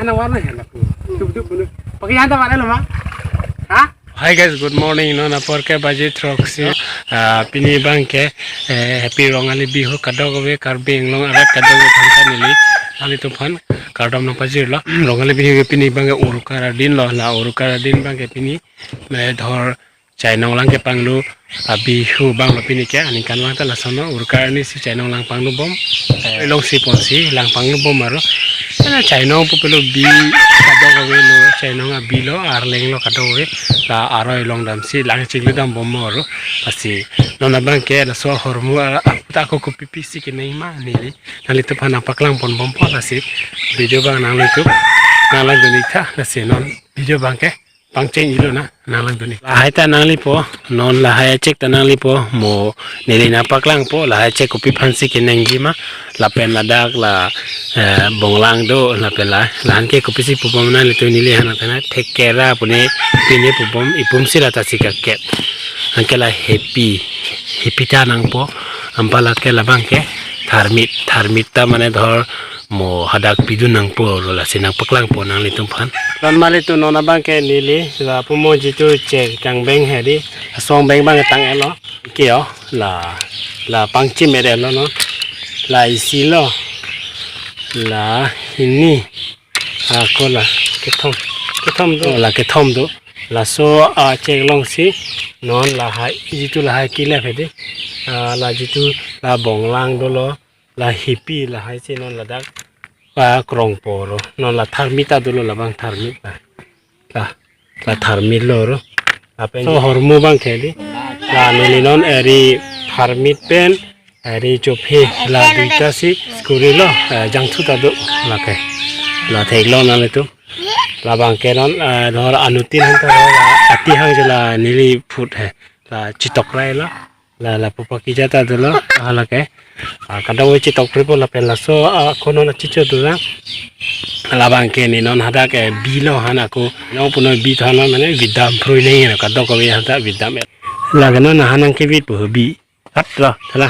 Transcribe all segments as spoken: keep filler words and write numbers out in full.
Ana warna ya lapu. Tup tup punu. Pakai yang tamat lo ma? Ha? Hi guys, good morning. Non apor ke baji throksi. Ah, pini abang ke, eh, Happy Rongali Bihu kadokave Karbi Anglong arat kadokave aphan ta neli nanglitumphan kardom nangpajirlo. Rongali Bihu ke pini abang ke Urukar adin lo. La Urukar adin abang ke pini, eh, dhor chainong lang kepanglu, ah, Bihu abang lo pini ke, aningkanvang ta lason lo, Urukar arni si chainong lang panglubom, eh, along si ponsi lang panglubom aro. Ana chainong pu pulo bi kadokave lo, chainong abi lo, arleng lo kadokave, la aroi along damsi lang chingludambom aro. Lasi non abang ke laso ahormu, ah, ta ako kopi pisi kenangji ma neli nanglitumphan nangpaklang ponbompo, lasi video abang nanglitum nanglang dun-ik tha, lasi non video abang ke pangcheng-ilo na, nanglang dun-ik. Lahai ta nanglipo, non lahai achek ta nanglipo, mo neli nangpaklangpo, lahai achek kopi aphansi kenangji ma, lapen ladak la, eh, bonglang do, lapen la, la-an ke kopisi pubom nanglitum neli han atana, thekera pune, pine pubom, ipum si la ta si kaket. Anke la hepi, hepi ta nangpo, anpa lake labang ke, tharmit, tharmit ta mane dhor, mo hadak pidun nangpo aro lasi nangpaklangpo nanglitumphan. Non mali tu non abang ke neli lapu mo jitu chek kangbeng hedi, asong beng abang tang-etlo. Ke yo, la, la pangchim-etlo non. La isi lo. La hini. Ako la kethom. Kethom do, la kethom do. Laso, ah, chek alongsi non lahai jitu lahai kelep hedi. Ah, la jitu la bonglang dolo. La hepi lahai si non ladak, ah, krongpo aro. Non la tharmit ta dolo labang tharmit la. La, la tharmit lo aro. Lapen so ahormu abang ke di. La neli non eri tharmit pen, eri chophe la duita si skuri lo, eh, jangthu ta do lake. La theklong nanglitum. Labang ke non, eh, dhor anutin han ta ro, la ati hang je la neli phut he. La chitokrai lo. La, lapu pakija ta dolo, ah, lake. Ah, kadokave chitokprepo lapen laso, ah, kono na chicho dolo. Labang ke ne non hadak ke bi lo han ako. Non puno bi than lo mane vidam phrui nangji kadokave han ta vidam. Lake non han nangkevit po bi. Hat lo, thala.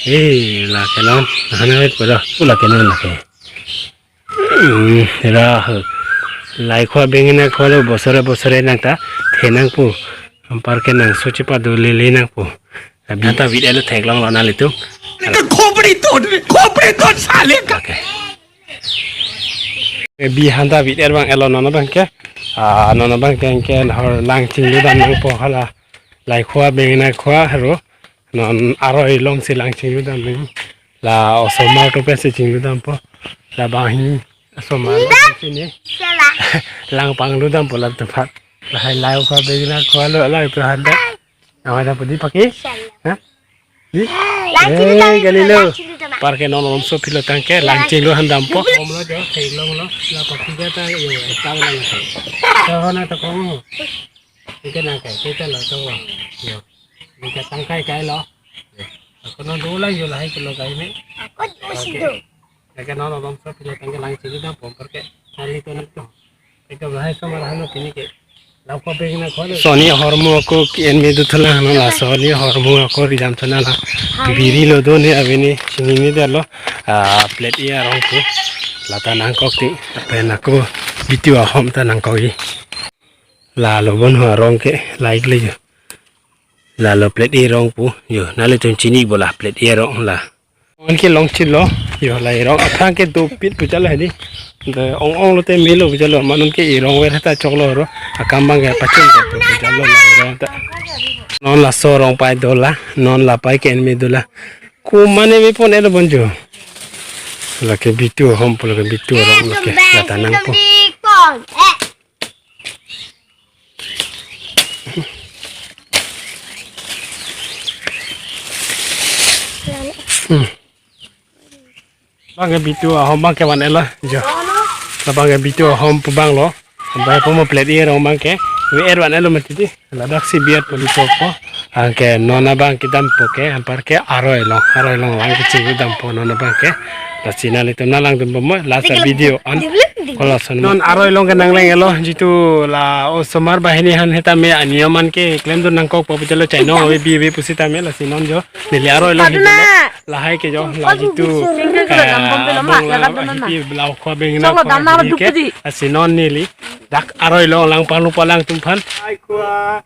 Eh, lake non han nangkevit po lo. U lake non lake. Hmm, ra ho. Laikhua bengena khua lo bosore bosore nang ta thenangpo. Anpar ke nangso chepado lele nangpo. Abi ta vit-etlo theklonglo nanglitum. Khopri ton, khopri ton sale ka. Okay. Abi han ta vit-et abang-etlo non abang ke. Ah, non abang ke ke hor lang chingludam nangpo hala. Laikhua bengena khua aro. Non aroi alongsi lang chingludam nang. La osomar atum pensi chingludampo. Labang hi osomar atum pensi ne. Lang pangludampo la tempat. Lahai laikhua bengena khua lo la ipra handa. Awai da pudi paki? Ha? Di? Lang chingludam, eh, gali lo. Lang chingludam. Anpar ke non alomso pilo tangke lang chinglu handampo. Om lo jo, theklonglo. La pakija ta yo, eh, tang lang. Tahona ta kong. Ike nangkai, kita lo to. Yo. Ike tangkai kai lo. Ako non do lang yo lahai kilo kai me. Ako do si do. Ike non alomso pilo tangke lang chingludampo anpar ke. Kali to nito. Ike lahai osomar hano kini ke. Lau ko bengena khua lo. Soni ahormu ako ke-en me duthu lang no la soni ahormu ako ridam thana la. Biri lo do ne aveni chinine detlo. Ah, plate-i arong pu. La ta nangkok ti. Lapen ako bitu ahom ta nangkok-i. La lo bon ho arong ke, like le jo. La lo plate-i arong pu. Jo, nanglitum chini bo la plate-i arong la. Anke long chilo, yo la arong aphrang ke dopik pu jalo hedi. De ong ong lote melo pu jalo, ma non ke arong ver ta choklo aro. Akam abang ke pachun ke pu jalo la arong ta. Non laso arong pai dola, non la pai ke-en me dola. Ko mane me pon-etlo bon jo. Lake bitu ahom pu lake bitu arong lake la ta nangpo. Hmm. Abang ke bitu ahom abang ke van-etlo jo. Abang ke bitu ahom pu abang lo. Abang pu mo plate-i arong abang ke. We er van-etlo mati di. Ladak si biat pu di po. Anke non abang kedampo ke, anpar ke aroi along, aroi along lang kecheng dampo non abang ke. Lasi nanglitum nanglangdunbom mo, last video an. Kola son non aroi along ke nangleng-elo, jitu la osomar banghini aphan hetame aniyom an ke klemdun nangkokpo pu jalo chainong ave bi ave pusitame lasi non jo. Neli aroi along hidolo. Lahai ke jo, la jitu, eh, abang la hipi blau khua bengna khua hidi ke. Lasi non neli dak aroi along lang panglupo alangtum aphan. Ai khua.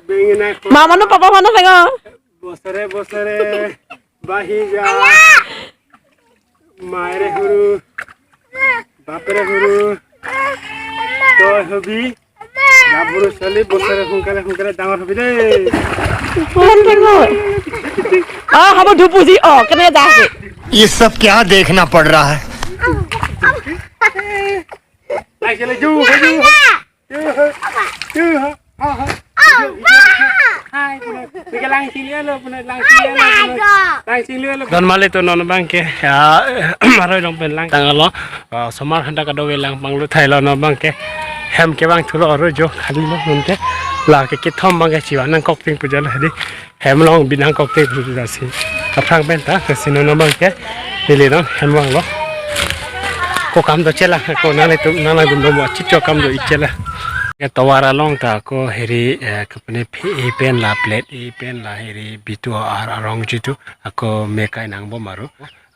Bengna khua. Mama no papa mana sengo? Bosore bosore bahi ja. Maire huru. Bapere huru. Toi hobi. Gaburu sali bosore hungkale hungkale dangor hobi de. Ah, habo dhupu ji, oh, kene dah. ये सब क्या देखना पड़ रहा है? Lang sele ju, ju. Ju, ju. Ha, ha. Hai, pune. Bika lang sili alo, pune lang sili alo, pune. Lang sili alo. Don mali to non abang ke, ya, aroi along pen langtanglo. Ah, osomar aphan ta kadokave lang panglut thailo non abang ke. Hem ke bang thulo aro jo khali lo non ke. La ke kethom abang ke chiwa nangkok ting pu jalo hedi. Hem along bi nangkok ting pu jalo si. Aphrang pen ta, lasi non abang ke. Neli non hem vanglo. Ko kam do chela, ko nanglitum, nanglangdunbom mo, chikcho kam do ik chela. Ke tovar along ta ko heri, eh, kapane phe e pen la plate e pen la heri bitu ar arong jitu ako mekai nangbom aro.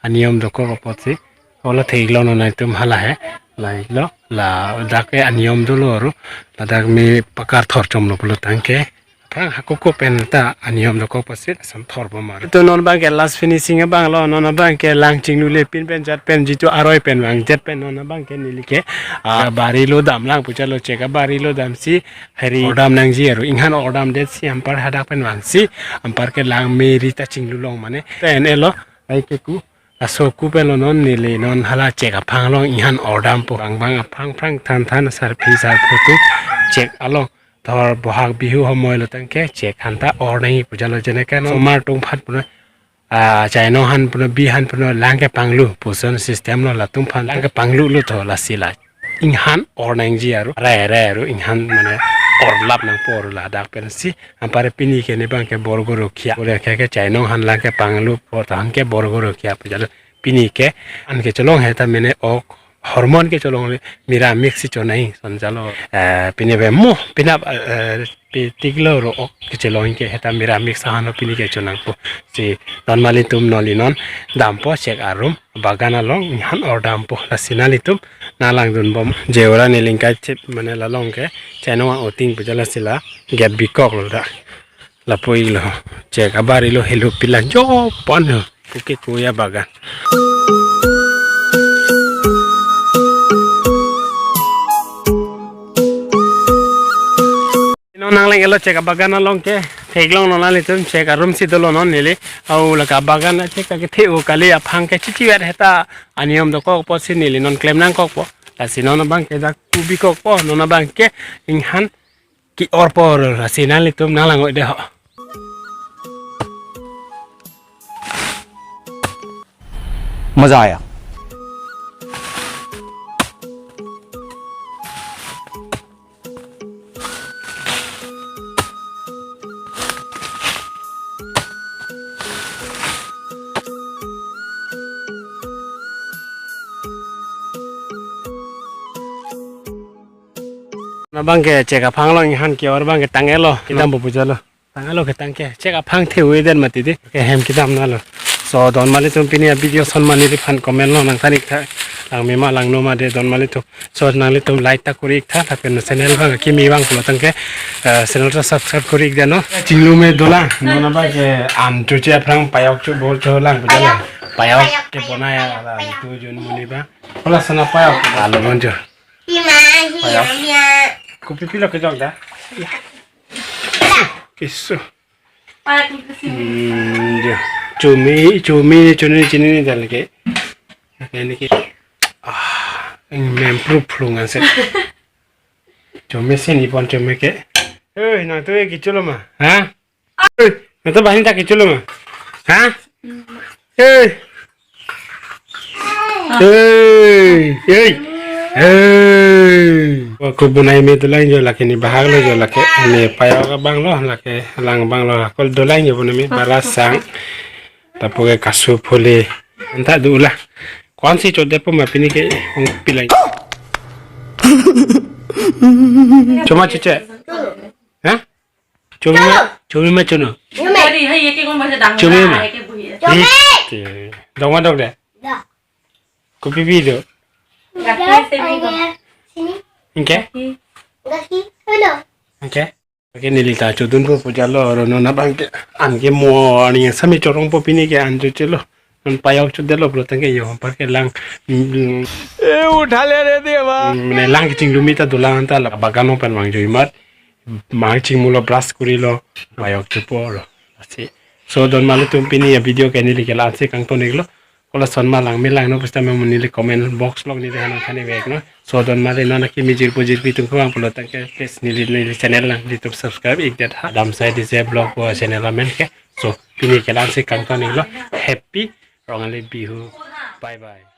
Aniyom dokok apotsi. Ola theklong non nangtum hala he. La iklo, ladak ke aniyom dolo aro. Ladak me pakar thor chomlo pulo tangke. Aphrang hako ko pen ta aniyom dokok apotsi sam thorbom aro. To non abang ke last finishing abang lo, non abang ke lang chinglule pin pen jat pen jitu aroi pen vang jat pen non abang ke neli ke. Ah, bari lo damlang pu jalo chek abari lo damsi heri ordam nangji aro. Inghan ordam detsi anpar hadak pen vangsi anpar ke lang meri ta chinglulong mane. Pen elo, ai ke ku. Aso ku pen lo non neli non hala chek aphang along inghan ordampo. Bang bang aphang phrang than than sarpi sarpo tu chek along. Thor Bohag Bihu homoi lo tangke chek aphan ta or nangji pu jalo jene ke non osomar atum aphan puno, ah, chainong aphan puno bi aphan puno lang kepanglu puson system lo latum aphan lang kepanglu lo tho lasi la. Inghan or nangji aro. Rai rai aro inghan mane or lap nangpo aro ladak pensi. Anpar pini ke ne abang ke borgo rokhia. Bole ke ke chainong aphan lang kepanglupo ta aphan ke borgo rokhia pu jalo. Pini ke an kecholong he ta mene ok hormone kecholongle meramix si chonai son jalo. Eh, pini ave mo, pini ap, eh, pi tiklo ro ok kecholong ke heta meramix ahan lo pini kechonangpo. Si don mali atum neli non dampo chek arum bagan along inghan ordampo. Lasi nanglitum nanglangdunbom je ora neli ingkai chip mane la along ke chainong ang oting pu jalo si la gate bikoklo da. Lapu iklo, chek abari lo helo pilang jo pon ho. Puke kuya bagan. Non nangleng-elo chek abagan along ke, theklong non nanglitum chek arum si dolo non neli. Au lake abagan chek ta kethe-o kali aphang ke chichivet heta aniyom dokok apotsi neli non klem nangkokpo. Lasi non abang ke dak ku bikokpo, non abang ke inghan ke-orpo aro lasi nanglitum nanglang-oi de ho. मजा आया। Non abang ke chek aphang along inghan ke-or abang ke tang-elo. Kedampo pu jalo. Tang-elo ketang ke. Chek aphang the-oi den mati di. Ke hem kedam nalo. So don mali atum pini a-video ason mane neliphan comment lo nangthan iktha. Langme ma langno ma de don mali atum. So nanglitum like ta kori iktha. Lapen channel abang kimi abang pulo tangke, eh, channel ta subscribe kori ik de non. Chinglu me dolang. Non abang ke an choche aphrang payok cho bol cho lang pu jalo. Payok ke bonai ala tu jun muni ba. Hola sana payok. Alo bonjo. Ima hi Payok. Amya. Kopi pilo kejok da. Kiso. Payok ni kesi. Hmm, jo. Chomi, chomi, choni, chini ni dal ke. Ini ke. Ah, ini mempru plung anse. Chomi sini pon chomi ke. Hei, nangtum ke cholo ma? Ha? Hei, nangtum banghini ta ke cholo ma? Ha? Hei. Hei, hei. Hey, ko bunai me dolang jo lake ne bahak lo jo lake ne payok abang lo lake lang abang lo kol dolang jo bunai me balasang. Tapo ke kasu phule. Anta dula. Konsi chode po ma pini ke ong pilang. Choma cheche. Ha? Chomi ma, chomi ma chono. Tadi hai ye ke kon bahasa dang. Chomi ma. Hai ye ke buhi. Chomi. Hmm. Dong ma dong de. Dah. Kopi video. Gaki se video. Sini. Oke. Gaki. Gaki. Halo. Oke. Oke, neli ta chodun po pujalo oro non abang ke an ke mo ani sami chorong po pini ke an cho chelo. Non payok chodelo pulo tangke yo par ke lang. Mm, E uthale re dia ba. Mm, ne lang kichinglumi ta dolang ta la bagano pen vang joi mat. Mang chingmulo brush kurilo. Payok chopo lo. Lasi. So don malitum pini a video ke neli ke la-ansi kangton iklo. Kola son ma lang me lang no pusta me neli comment box lo neli hanan khani vek no. So don mali non aki mijir pujir pitung ko ang pulo tangke please neli neli channel lang nelitum subscribe ik det ha. Dam sai di se blog ko channel amen ke. So pini ke la-ansi kangton iklo. Happy Rongali Bihu. Bye bye.